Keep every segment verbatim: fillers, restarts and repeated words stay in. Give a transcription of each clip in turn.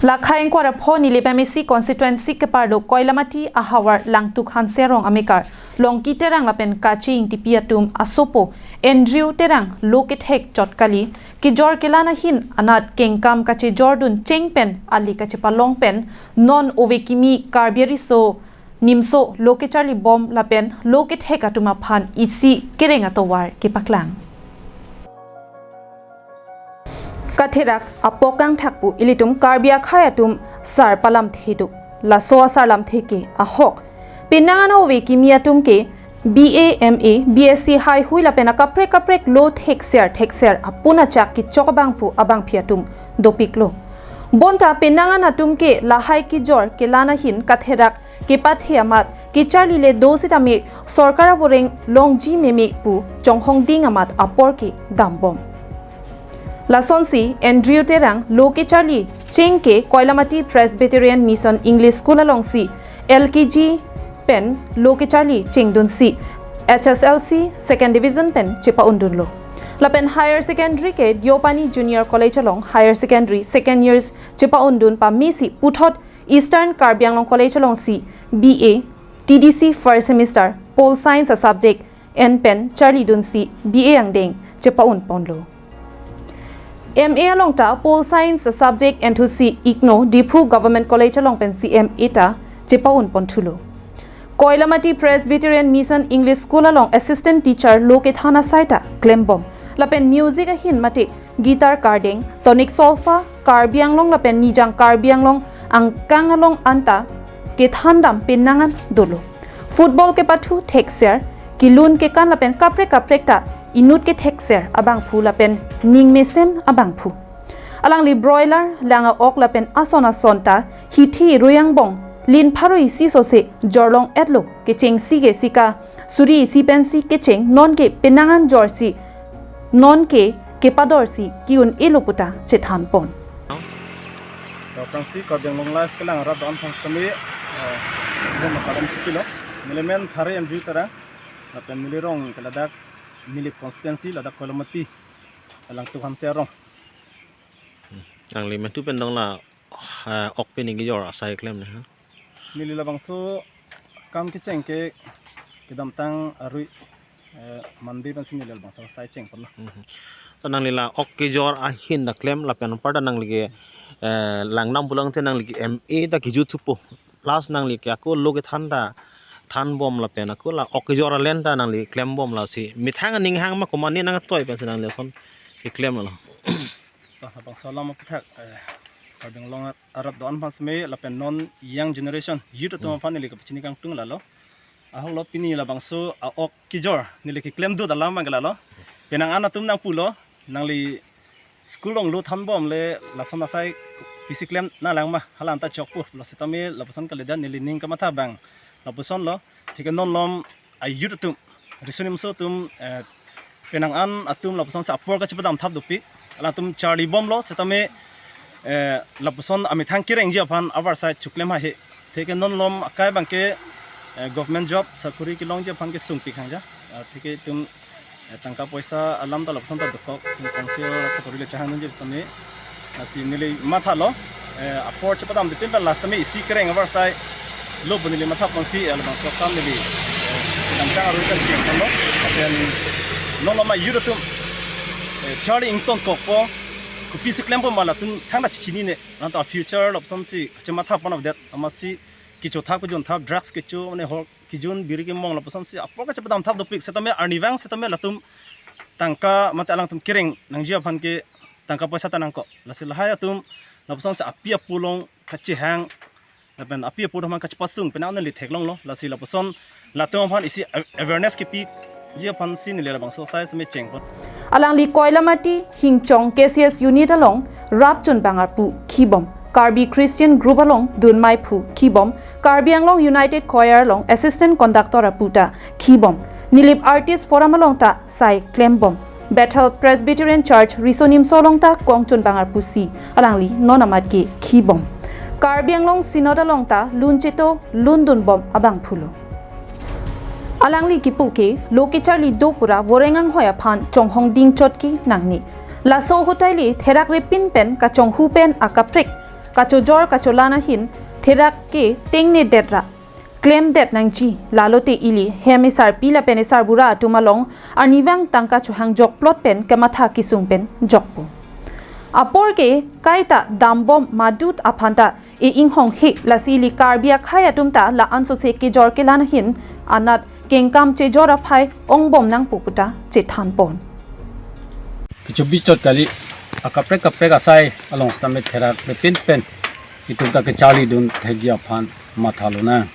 Lakhai ingkoi ra pho Nilip M A C constituency keparlo Koilamati ahavar Langtuk Hanse arong amekar Longki Terang lapen Kache Ingtipi atum asopo Andrew Terang lo kethek chot kali, kejor kelang ahin anat kengkam kachejordun cheng pen ali kachepalong pen non ove kimi Karbi ariso nimso lo kecharli bom lapen lo kethek atum aphan isi kereng atovar kepaklang. Katherak apok kangthak pu ilitum Karbi akhei atum sar palamthe do. Laso asar lamthe ke ahok. Penang an ove kimi atum ke B A, M A, B S C haihui lapen akaprek kaprek lo thekser thekser apun achak kechok abangphu abangphi atum dopiklo. Bonta penang an atum ke lahai kejor kelang ahin katherak kepathe amat kecharli le do sitame sorkar avoreng longji meme pu chonghongding amat apor ke dambom. Lasonsi Andrew Terang lo kecharli cheng ke Koilamati Presbyterian Mission English School alongsi L K G pen lo kecharli chengdunsi H S L C second division pen chepa-undunlo. Lapen higher secondary ke Deopani Junior College along higher secondary second years chepa-undun pamesi puthot Eastern Karbi Anglong College alongsi B A, T D C first semester, Pol Science a subject en pen charlidunsi B A angdeng chepa-un ponlo. M A along ta Pol Science a subject enthusi Igno Diphu Government College along pensi M A ta chepa-un ponthulo. Koilamati Presbyterian Mission English School along assistant teacher lo kethan asai ta klembom. Lapen music ahin mate guitar kardeng, tonic solfa, Karbi Anglong lapen Nijang Karbi Anglong angkang along anta kethandam penang an dolo. Football kepathu thekser, kelun kekan lapen kaprek kaprek ta inut kethekser abangphu lapen ning mesen abangphu. Alangli broiler, lang a-ok lapen ason ason ta hithi rui angbong lin pharo isi sose jorlong etlo, kechengsi ke sika suri isi pensi kecheng, non ke penang an jorsi, non ke kepadorsi ki-un-elo puta chethan pon. Rokangsi Karbi Anglong Live kelang arat do-an aphan sitame, eh, neli makaram sipilo. Neli men Thare Andrew Terang, lapen neli rong ke ladak Nilip constituency, ladak Koilamati, Langtuk Hanse arong. Nangli men tu pen dong la, eh, ok pen ningkejor asai klem ne, ha? Neli labangso kam kecheng ke kedamtang arui, eh, Monday pensi neli labangso asai cheng ponlo. Mhm. Ta nangli la ok kejor ahin ta klem lapen anpar ta nangli ke, eh, langdam pulang te nangli ke M A ta kejut thupo. Plus nangli ke ako lo kethan ta thanbom lapen ako la ok kejor alen ta nangli klembom lasi methang aning hang ma komat ne nangtoi pensi nangli ason keklem lo. Ta labangso alam aputhak, eh, Karbi Anglong arat do-an aphan sitame lapen non young generation youth atum aphan neli kapachini kangtung lalo. Ahok lo pini labangso a-ok kejor neli keklem dut alam abang ke lalo. Penang an atum nangpulo, nangli school along lo thanbom le lason asai pisi klem nanglang ma, hala anta chokpo, lo sitame lapuson kalidet neli ning kamatha abang lapuson lo. Thik ke non malom a-youth atum, riso nimso atum, eh, penang an atum lapusonsi apor kachepadam thap dopik. Alangtum charlibomlo sitame, eh, lapuson amethang kerengji aphan avarsai choklem haihe. Thik ke non malom akai abang ke, eh, government job sakuri kelongji aphan kesungpik hangja. Ah, thik ke itum, eh, tangka poisa alam ta lapuson ta dokok, itum council sakuri le chehangdunji sitame. Lasi neli mathalo, eh, apor chepadam dipin pen last time isi kereng avarsai lo pu neli matha ponsi, eh, labangso akam neli, eh, kedamtang arui kan cheng ponlo. Then non malom a-youth atum, eh, charli ingtonkokpo, kopisi klempo ma latum thangta chechinine. Alangtum a-future lapusonsi kachematha pon avedet, amatsi kecho thap kejun thap, drugs kecho, mane hor kejun, biri kemong lapusonsi apor kachepadam thap dopik sitame arnivang sitame latum tangka mate alangtum kereng nangji aphan ke tangka poisa ta nangkok. Lasi lahai atum lapusonsi api apo along kachehang lapen api apo atum aphan kachepasung penang neli theklonglo. Lasi lapuson latum aphan isi a-, awareness kepiji aphansi neli labangso asai sitame cheng pon. Alangli Koilamati Hingchong K C S unit along rapchun bang arpu khibom, Karbi Christian Group along dunmai phu khibom, Karbi Anglong United Choir along assistant conductor arpu ta khibom, Nilip Artist Forum along ta sai klembom, Bethel Presbyterian Church riso nimso along ta kongchun bang arpusi alangli non amat ke khibom, Karbi Anglong Synod along ta lun cheto lun dunbom abangphulo. Alangli kipu ke lo kecharli do pura voreng anghoi aphan chonghongding chot ke nangne. Laso ahut ta ili therak repin pen kachonghu pen akaprek kachojor kacholan ahin therak ke tengne det ra klemdet nangji, lalote ili hem esarpi lapen esarbura atum along arnivang tangka chohangjokplot pen kamatha kesung pen jokpo. Apor ke kaita dambom madut aphanta e-inghong he, lasi ili Karbi akhei atum ta la-an sose kejor kelan ahin anat kengkam chejor aphai ongbom nangpo puta chethanpon. Kecho bichot kali, akaprek kaprek asai along sitame therak bepin pen itum ta kecharlidun thekji aphan matha lonang,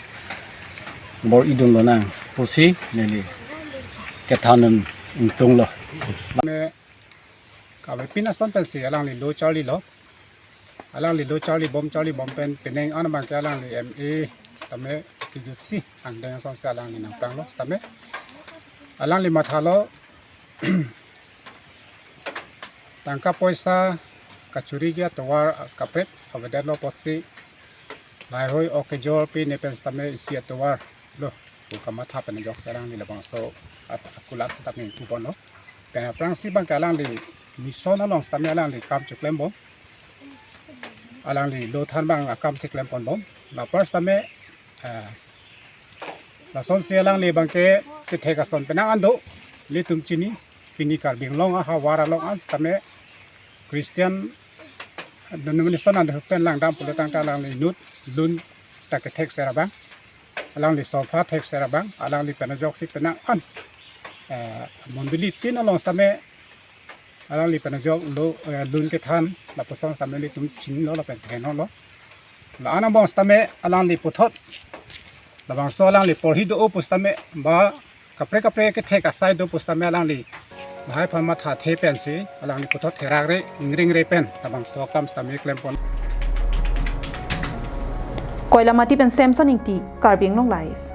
bor-idun lonang pusi neli kethan ingtunglo. Me kavepin ason pensi alangli lo charlilo. Alangli lo charlibom charlibom pen penang an abang ke alangli M A tame kejutsi angdeng asonsi alangli nangpranglo tame alangli mathalo tangka poisa kachoriji atovar kaprek avedetlo apotsi lahaihui ok kejor pine pen sitame isi atovar lo pu kamatha pen ajoksi alangli labangso as akulat sitame ingpuponlo. Pen aphrangsi abang ke alangli mission along sitame alangli kam cheklembom. Alangli lo than abang akam si klemponbom. La apar sitame, eh, lasonsi alangli abang ke kethek ason penang an do, ilitum chini, pini Karbi Anglong ahavar along an sitame Christian denomination an pen langdam pulo tangte alangli inut lun ta kethekser abang, alangli sofa thekser abang, alangli pen ajoksi penang an, eh, mondoli tin along sitame alangli pen ajok lo, eh, lun kethan lapuson sitame ilitum chinilo lapen theklonglo. La-an angbong sitame alangli puthot labangso alangli porhi do-o pu sitame ba kaprek kaprek kethek asai do pu sitame alangli lahai aphan mathathe pensi alangli puthot therakre ingringre pen labangso akam sitame klempon. Koilamati pen Samson Ingti, Karbi Anglong Live.